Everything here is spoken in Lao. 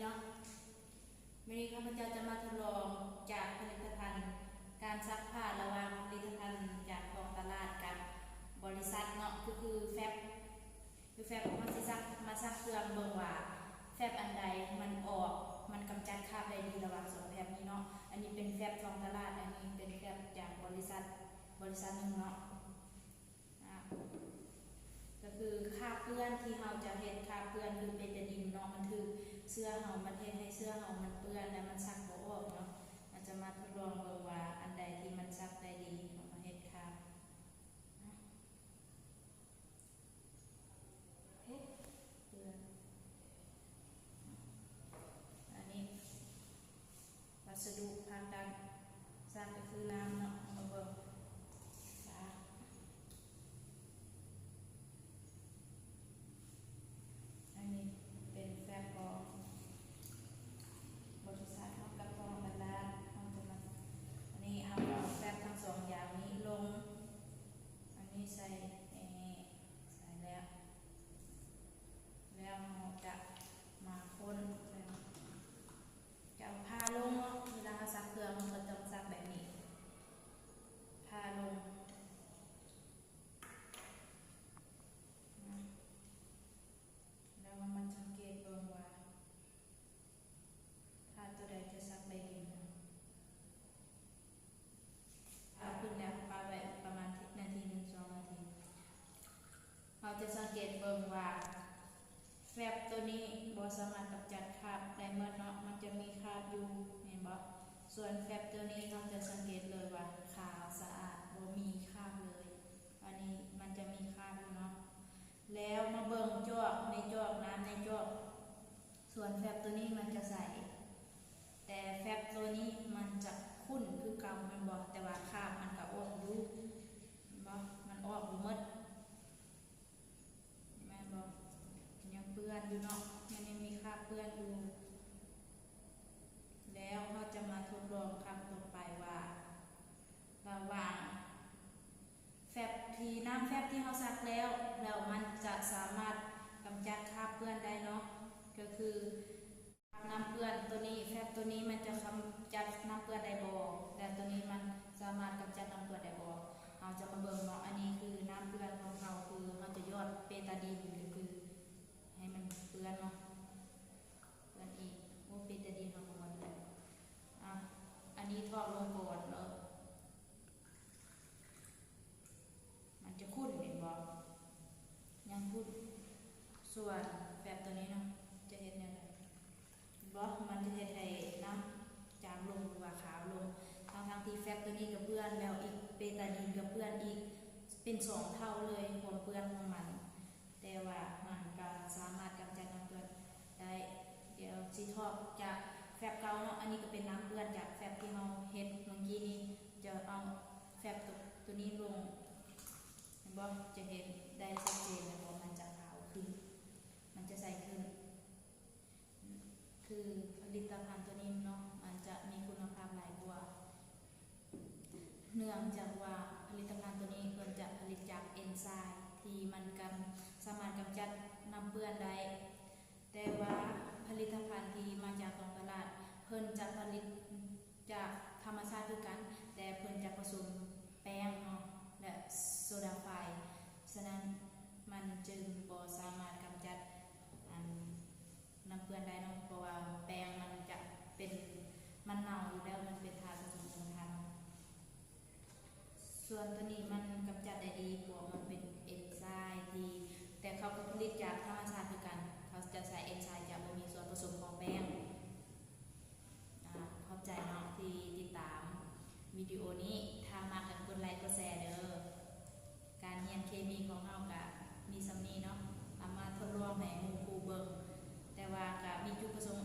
ເນາະ ມື້ນີ້ຂ້າພະເຈົ້າຈະມາທົດລອງຈາກຜະລິດຕະພັນການຊັກຜ້າລະຫວ່າງຜະລິດຕະພັນຈາກທ້ອງຕະຫຼາດກັບບໍລິສັດເນາະ ຄື ຄືແຟັບ ຄືແຟັບເຮົາຊິຊັກ ມາຊັກເຄື່ອງເບິ່ງວ່າແຟັບອັນໃດມັນອອກ ມັນກຳຈັດຄາບໄດ້ດີລະຫວ່າງສອງແຟັບນີ້ເນາະ. ອັນນີ້ເປັນແຟັບທ້ອງຕະຫຼາດ ອັນນີ້ເປັນແຟັບຈາກບໍລິສັດ ບໍລິສັດໜຶ່ງເນາະ. ອາ ກໍຄືຄາບເປື້ອນທີ່ເຮົາຈະເຮັດຄາບເປື້ອນ ຄືເບຕາດິນເນາະ ມັນຖືກເສື້ອເຮົາ ມັນເຮັດໃຫ້ເສື້ອເຮົາມັນເປື້ອນ ແລະ ມັນຊັກບໍ່ອອກເນາະ. ເຮົາຈະມາທົດລອງເບິ່ງວ່າອັນໃດທີ່ມັນຊັກໄດ້ດີ ເຮົາມາເຮັດຄາບ ເຮັດເປື້ອນ ອັນນີ້ ວັດສະດຸພາກັນຊັກກໍຄືນ້ຳເນາະ ເຮົາມາເບິ່ງ ຊັກ ອັນນີ້ເປັນແຟັບຂອງບໍລິສັດເນາະ ກັບຂອງຕະຫຼາດ ເຮົາຈະມາ ອັນນີ້ເຮົາເອົາແຟັບທັງສອງຢ່າງນີ້ລົງ ອັນນີ້ໃສ່ ໃສ່ແລ້ວ ແລ້ວເຮົາຈະມາຄົນ ຈະເອົາຜ້າລົງເນາະ ເວລາເຮົາຊັກເຄື່ອງເຮົາກໍຕ້ອງຊັກແບບນີ້ ຜ້າລົງ ແລ້ວເຮົາມາສັງເກດເບິ່ງວ່າຜ້າຕົວໃດຈະຊັກໄດ້ດີນະ. ເອົາຂຶ້ນແລ້ວປະໄວ້ປະມານນາທີໜຶ່ງ ສອງນາທີ ເຮົາຈະສັງເກດເບິ່ງວ່າແຟັບໂຕນີ້ບໍ່ສາມາດກຳຈັດຄາບໄດ້ໝົດເນາະ ມັນຈະມີຄາບຢູ່ ແມ່ນບໍ່? ສ່ວນແຟັບໂຕນີ້ເຮົາຈະສັງເກດເລີຍວ່າຂາວສະອາດ ບໍ່ມີຄາບເລີຍ ອັນນີ້ມັນຈະມີຄາບຢູ່ເນາະ. ແລ້ວມາເບິ່ງຈອກ ໃນຈອກ ນ້ຳໃນຈອກ ສ່ວນແຟັບໂຕນີ້ມັນຈະໃສ ແຕ່ແຟັບໂຕນີ້ມັນຈະຂຸ້ນຄືເກົ່າແມ່ນບໍ່? ແຕ່ວ່າຄາບມັນກະອອກຢູ່ ແມ່ນບໍ່? ມັນອອກບໍ່ໝົດ ແມ່ນບໍ່? ຍັງເປື້ອນຢູ່ເນາະ ມັນຍັງມີຄາບເປື້ອນຢູ່. ແລ້ວເຮົາຈະມາທົດລອງຄັ້ງຕໍ່ໄປວ່າ ລະຫວ່າງ ແຟັບທີ່ ນ້ຳແຟັບທີ່ເຮົາຊັກແລ້ວ ແລ້ວມັນຈະສາມາດກຳຈັດຄາບເປື້ອນໄດ້ເນາະ ກໍຄືນ້ຳເປື້ອນໂຕນີ້ ແຟັບໂຕນີ້ມັນຈະກຳຈັດນ້ຳເປື້ອນໄດ້ບໍ່ ແລະ ໂຕນີ້ມັນສາມາດກຳຈັດນ້ຳເປື້ອນໄດ້ບໍ່ ເຮົາຈະມາເບິ່ງເນາະ. ອັນນີ້ຄືນ້ຳເປື້ອນຂອງເຮົາ ຄືເຮົາຈະຢອດເບຕາດິນ ກໍຄືໃຫ້ມັນເປື້ອນເນາະ ເປື້ອນອີກ ໂອ້ ເບຕາດິນເຮົາກໍໝົດແລ້ວ. ອາ ອັນນີ້ຖອກລົງກ່ອນເນາະ ມັນຈະຂຸ້ນແມ່ນບໍ່? ຍັງຂຸ້ນ. ສ່ວນແຟັບໂຕນີ້ເນາະ ຈະເຮັດແນວໃດ? ເຫັນບໍ່? ມັນຈະເຮັດໃຫ້ນ້ຳຈາງລົງ ຫຼືວ່າຂາວລົງ ທັງໆທີ່ແຟັບໂຕນີ້ກໍເປື້ອນແລ້ວອີກ ເບຕາດິນກໍເປື້ອນອີກ ເປັນສອງເທົ່າເລີຍຄວາມເປື້ອນຂອງມັນ. ແຕ່ວ່າມັນກະສາມາດກຳຈັດນ້ຳເປື້ອນໄດ້. ດຽວຊິຖອກຈາກແຟັບເກົ່າເນາະ ອັນນີ້ກະເປັນນ້ຳເປື້ອນຈາກແຟັບທີ່ເຮົາເຮັດມື້ກີ້ນີ້ ຈະເອົາແຟັບໂຕ ໂຕນີ້ລົງ ເຫັນບໍ່? ຈະເຫັນໄດ້ຊັດເຈນແລ້ວບໍ່? ມັນຈະຂາວຂຶ້ນ ມັນຈະໃສຂຶ້ນ. ຄືຜະລິດຕະພັນໂຕນີ້ເນາະ ມັນຈະມີຄຸນນະພາບຫຼາຍກວ່າ ເນື່ອງຈາກວ່າຜະລິດຕະພັນໂຕນີ້ເພິ່ນຈະຜະລິດຈາກເອັນໄຊທີ່ມັນກຳ ສາມາດກຳຈັດນ້ຳເປື້ອນໄດ້. ແຕ່ວ່າຜະລິດຕະພັນທີ່ມາຈາກທ້ອງຕະຫຼາດ ເພິ່ນຈະຜະລິດຈາກທຳມະຊາດຄືກັນ ແຕ່ເພິ່ນຈະປະສົມແປ້ງເນາະ ແລະ ໂຊດາໄຟ. ສະນັ້ນ ມັນຈຶ່ງບໍ່ສາມາດກຳຈັດ ອັນ ນ້ຳເປື້ອນໄດ້ເນາະ ເພາະວ່າແປ້ງມັນຈະເປັນ ມັນເນົ່າຢູ່ແລ້ວ ມັນເປັນທາດປະສົມຂອງທາດເນາະ. ສ່ວນໂຕນີ້ມັນກຳຈັດໄດ້ດີ ເພາະມັນເປັນເອັນໄຊທີ່ ແຕ່ເຂົາກໍຜະລິດຈາກທຳມະຊາດຄືກັນ ເຂົາຈະໃຊ້ເອັນໄຊ ຈະບໍ່ມີສ່ວນປະສົມຂອງແປ້ງ. ອາ ຂອບໃຈເນາະທີ່ຕິດຕາມວິດີໂອນີ້ ຖ້າມັກກໍກົດໄລກົດແຊເດີ. ການຮຽນເຄມີຂອງເຮົາກະມີສ່ຳນີ້ເນາະ ເອົາມາທົດລອງໃຫ້ໝູ່ຄູ່ເບິ່ງ ແຕ່ວ່າກະມີຈຸດປະສົງ